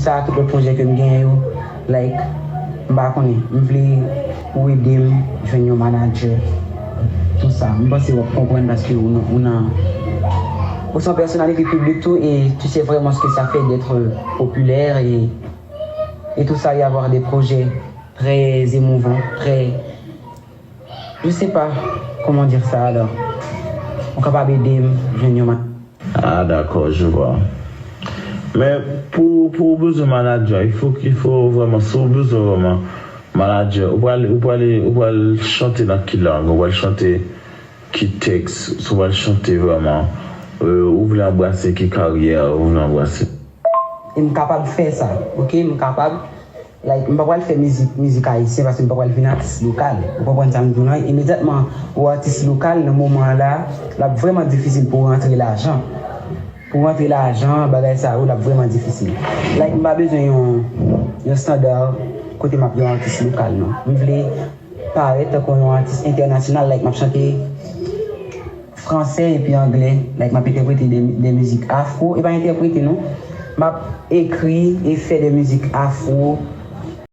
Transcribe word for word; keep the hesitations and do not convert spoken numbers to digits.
Sa tout lòt pwojè ke m genyen yo, like, m pa konnen, m vle ou ede m jwenn yon manager, tou sa. M panse w ap konprann paske ou nan, ou nan, ou se yon pèsonalite piblik tou, et tu sais vraiment ce que ça fait d'être populaire et, et tout ça, et avoir des projets très émouvants, très, je sais pas comment dire ça alors. Ou kapab ede m jwenn yon manager. Ah, d'accord, je vois. Men pou, pou w bezwen manager, il faut, il faut vraiment, si w bezwen vraiment manager, ou pral, ou pral, ou pral chante nan ki lang, ou pral chante ki tèks, si w pral chante vraiment, euh, ou vle anbrase ki karyè ou vle anbrase. E m kapab fè sa, ok? M kapab. Like, m pa pral fè mizik, mizik ayisyen paske m pa pral vin atis lokal. Ou konprann sa m di w lan? Imedyatman ou atis lokal, nan moman an la, l ap vrèman difisil pou w rantre lajan. Pou w rantre lajan, bagay sa yo, l ap vrèman difisil. Like, m pa bezwen yon, yon estanda kote m ap yon atis lokal, non. M vle parèt tankou yon atis entènasyonal, like, m ap chante fransè epi anglè. Like, m ap entèprete de, de mizik afro. E pa entèprete, non. M ap ekri e fè de mizik afro.